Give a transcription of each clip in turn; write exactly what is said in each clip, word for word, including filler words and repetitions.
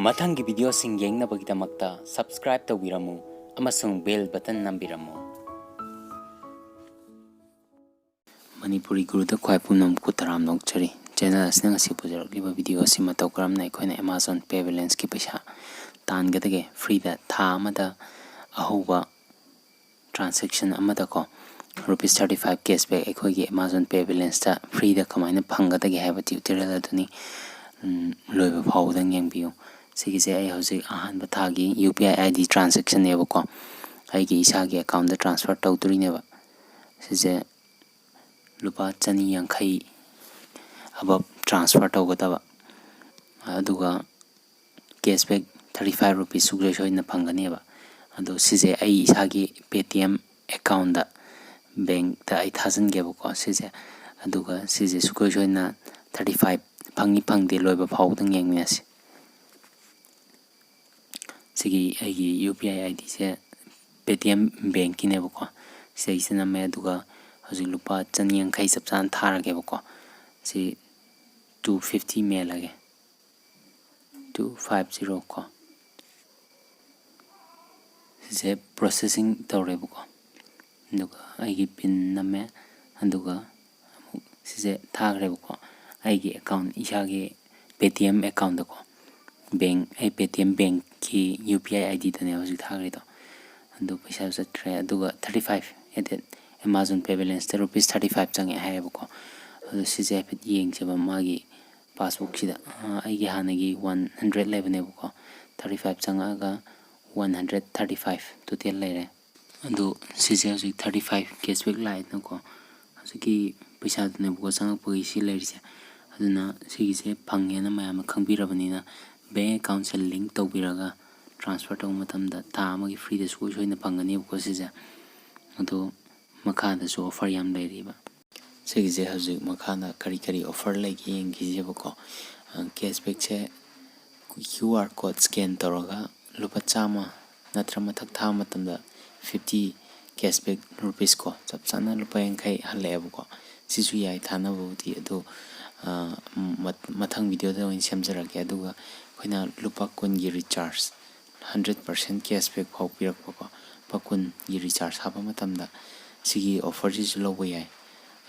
ꯃꯊꯪꯒꯤ ꯚꯤꯗꯤꯑꯣꯁꯤꯡ ꯌꯦꯡꯅꯕꯒꯤꯗꯃꯛꯇ subscribe ꯇꯧꯕꯤꯔꯝꯃꯨ ꯑꯃꯁꯨꯡ bell button ꯅꯝꯕꯤꯔꯝꯃꯨ꯫ Manipuri ꯒꯨꯔꯨꯗ ꯈ꯭ꯋꯥꯏ ꯄꯨꯝꯅꯃꯛꯄꯨ ꯇꯔꯥꯝꯅ ꯑꯣꯛꯆꯔꯤ꯫ Channel ꯑꯁꯤꯅ ꯉꯁꯤ ꯄꯨꯖꯔꯛꯂꯤꯕ ꯚꯤꯗꯤꯑꯣ ꯑꯁꯤ ꯃꯇꯧ ꯀꯔꯝꯅ ꯑꯩꯈꯣꯏꯅ Amazon Pay Balance ꯀꯤ ꯄꯩꯁꯥ ꯇꯥꯟꯒꯗꯒꯦ, free ꯗ ꯊꯥ ꯑꯃꯗ ꯑꯍꯧꯕ transaction ꯑꯃꯗꯀꯣ, rupees thirty five cashback ꯑꯩꯈꯣꯏꯒꯤ Amazon Pay Balance ꯇ free ꯗ ꯀꯃꯥꯏꯅ ꯐꯪꯒꯗꯒꯦ ꯍꯥꯏꯕ tutorial ꯑꯗꯨꯅꯤ꯫ ꯎꯝ, ꯂꯣꯏꯕ ꯐꯥꯎꯕꯗꯪ ꯌꯦꯡꯕꯤꯌꯨ꯫ ꯁꯤꯒꯤꯁꯦ ꯑꯩ ꯍꯧꯖꯤꯛ ꯑꯍꯥꯟꯕ ꯊꯥꯒꯤ U P I I D transaction ꯅꯦꯕꯀꯣ, ꯑꯩꯒꯤ ꯏꯁꯥꯒꯤ account ꯇ transfer ꯇꯧꯗꯣꯔꯤꯅꯦꯕ꯫ ꯁꯤꯁꯦ ꯂꯨꯄꯥ ꯆꯅꯤ ꯌꯥꯡꯈꯩ ꯑꯕꯞ transfer ꯇꯧꯒꯗꯕ, ꯑꯗꯨꯒ cashback thirty five rupees ꯁꯨꯡꯁꯣꯏ ꯁꯣꯏꯗꯅ ꯐꯪꯒꯅꯦꯕ꯫ ꯑꯗꯣ ꯁꯤꯁꯦ ꯑꯩ ꯏꯁꯥꯒꯤ Paytm account ꯇ, bank ꯇ ꯑꯩ ꯊꯥꯖꯤꯟꯒꯦꯕꯀꯣ ꯁꯤꯁꯦ, ꯑꯗꯨꯒ ꯁꯤꯁꯦ ꯁꯨꯡꯁꯣꯏ ꯁꯣꯏꯗꯅ thirty five ꯐꯪꯉꯤ ꯐꯪꯗꯦ ꯂꯣꯏꯕ ꯐꯥꯎꯕꯗꯪ ꯌꯦꯡꯃꯤꯟꯅꯁꯤ꯫ ꯁꯤꯒꯤ ꯑꯩꯒꯤ U P I I D say Paytm bank ꯀꯤꯅꯦꯕꯀꯣ꯫ ꯁꯤꯗꯩꯁꯤꯗ ꯅꯝꯃꯦ, ꯑꯗꯨꯒ ꯍꯧꯖꯤꯛ ꯂꯨꯄꯥ ꯆꯅꯤ ꯌꯥꯡꯈꯩ ꯆꯞ ꯆꯥꯅ ꯊꯥꯔꯒꯦꯕꯀꯣ꯫ ꯁꯤ two fifty ꯃꯦꯜꯂꯒꯦ, two five zero ꯀꯣ꯫ ꯁꯤꯁꯦ processing ꯇꯧꯔꯦꯕꯀꯣ, ꯑꯗꯨꯒ ꯑꯩꯒꯤ pin ꯅꯝꯃꯦ, ꯑꯗꯨꯒ ꯑꯃꯨꯛ ꯁꯤꯁꯦ ꯊꯥꯈ꯭ꯔꯦꯕꯀꯣ꯫ ꯑꯩꯒꯤ account, ꯏꯁꯥꯒꯤ Paytm account ꯇꯀꯣ, bank, ꯑꯩ Paytm bank ꯀꯤ U P I I D ꯗꯅꯦꯕ ꯍꯧꯖꯤꯛ ꯊꯥꯈ꯭ꯔꯤꯗꯣ꯫ ꯑꯗꯨ ꯄꯩꯁꯥ ꯆꯠꯈ꯭ꯔꯦ, ꯑꯗꯨꯒ thirty five added, Amazon Pay Balance ꯇ rupees thirty five ꯆꯪꯉꯛꯑꯦ ꯍꯥꯏꯌꯦꯕꯀꯣ꯫ ꯑꯗꯨ ꯁꯤꯁꯦ ꯍꯥꯏꯐꯦꯠ ꯌꯦꯡꯁꯦꯕ, ꯃꯥꯒꯤ passbook ꯁꯤꯗ꯫ ꯑ, ꯑꯩꯒꯤ ꯍꯥꯟꯅꯒꯤ one hundred ꯂꯩꯕꯅꯦꯕꯀꯣ, thirty five ꯆꯪꯉꯛꯑꯒ one hundred thirty five total ꯂꯩꯔꯦ꯫ ꯑꯗꯣ ꯁꯤꯁꯦ ꯍꯧꯖꯤꯛ thirty five cashback ꯂꯥꯛꯑꯦꯗꯅꯀꯣ, ꯍꯧꯖꯤꯛꯀꯤ ꯄꯩꯁꯥꯗꯨꯅꯦꯕꯀꯣ ꯆꯪꯉꯛꯄꯒꯤ ꯁꯤ ꯂꯩꯔꯤꯁꯦ꯫ ꯑꯗꯨꯅ ꯁꯤꯒꯤꯁꯦ ꯐꯪꯉꯦꯅ ꯃꯌꯥꯝꯅ ꯈꯪꯕꯤꯔꯕꯅꯤꯅ, bank account ꯁꯦ link ꯇꯧꯕꯤꯔꯒ transfer ꯇꯧꯕ ꯃꯇꯝꯗ ꯊꯥ ꯑꯃꯒꯤ free ꯗ ꯁꯨꯡꯁꯣꯏ ꯁꯣꯏꯗꯅ ꯐꯪꯒꯅꯦꯕꯀꯣ ꯁꯤꯁꯦ꯫ ꯑꯗꯣ ꯃꯈꯥꯗꯁꯨ offer ꯌꯥꯝ ꯂꯩꯔꯤꯕ꯫ ꯁꯤꯒꯤꯁꯦ ꯍꯧꯖꯤꯛ ꯃꯈꯥꯗ ꯀꯔꯤ ꯀꯔꯤ offer ꯂꯩꯒꯦ ꯌꯦꯡꯈꯤꯁꯦꯕꯀꯣ꯫ ꯑ, cashback ꯁꯦ Q R code scan ꯇꯧꯔꯒ ꯂꯨꯄꯥ ꯆꯥꯝꯃ ꯅꯠꯇ꯭ꯔ ꯃꯊꯛ ꯊꯥꯕ ꯃꯇꯝꯗ fifty cashback rupees ꯀꯣ, ꯆꯞ ꯆꯥꯅ ꯂꯨꯄꯥ ꯌꯥꯡꯈꯩ ꯍꯜꯂꯛꯑꯦꯕꯀꯣ꯫ ꯁꯤꯁꯨ ꯌꯥꯏ ꯊꯥꯅꯕꯕꯨꯗꯤ, ꯑꯗꯣ, ꯑ, ꯃꯊꯪ ꯚꯤꯗꯤꯑꯣꯗ ꯑꯣꯏꯅ ꯁꯦꯝꯖꯔꯛꯀꯦ꯫ ꯑꯗꯨꯒ ꯑꯩꯈꯣꯏꯅ ꯂꯨꯄꯥ ꯀꯨꯟꯒꯤ ꯔꯤꯆꯥꯔꯖ, ꯍꯟꯗ꯭ꯔꯦꯠ ꯄꯥꯔꯁꯦꯟ ꯀꯦꯁꯕꯦꯛ ꯐꯥꯎ ꯄꯤꯔꯛꯄꯀꯣ, ꯂꯨꯄꯥ ꯀꯨꯟꯒꯤ ꯔꯤꯆꯥꯔꯖ ꯍꯥꯞꯄ ꯃꯇꯝꯗ ꯁꯤꯒꯤ ꯑꯣꯐꯔꯁꯤꯁꯨ ꯂꯧꯕ ꯌꯥꯏ꯫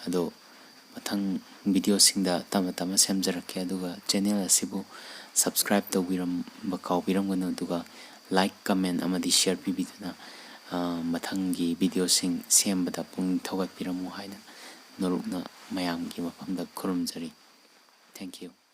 ꯑꯗꯣ ꯃꯊꯪ ꯚꯤꯗꯤꯑꯣꯁꯤꯡꯗ ꯇꯞꯅ ꯇꯞꯅ ꯁꯦꯝꯖꯔꯛꯀꯦ꯫ ꯑꯗꯨꯒ ꯆꯦꯅꯦꯜ ꯑꯁꯤꯕꯨ ꯁꯕꯁꯀ꯭ꯔꯥꯏꯕ ꯇꯧꯕꯤꯔꯝꯕ ꯀꯥꯎꯕꯤꯔꯝꯒꯅꯨ꯫ ꯑꯗꯨꯒ ꯂꯥꯏꯛ, ꯀꯃꯦꯟ ꯑꯃꯗꯤ ꯁꯤꯌꯔ ꯄꯤꯕꯤꯗꯨꯅ ꯃꯊꯪꯒꯤ ꯚꯤꯗꯤꯑꯣꯁꯤꯡ ꯁꯦꯝꯕꯗ ꯄꯨꯛꯅꯤꯡ ꯊꯧꯒꯠꯄꯤꯔꯝꯃꯨ ꯍꯥꯏꯅ ꯅꯣꯂꯨꯛꯅ ꯃꯌꯥꯝꯒꯤ ꯃꯐꯝꯗ ꯈꯨꯔꯨꯝꯖꯔꯤ꯫ Thank you꯫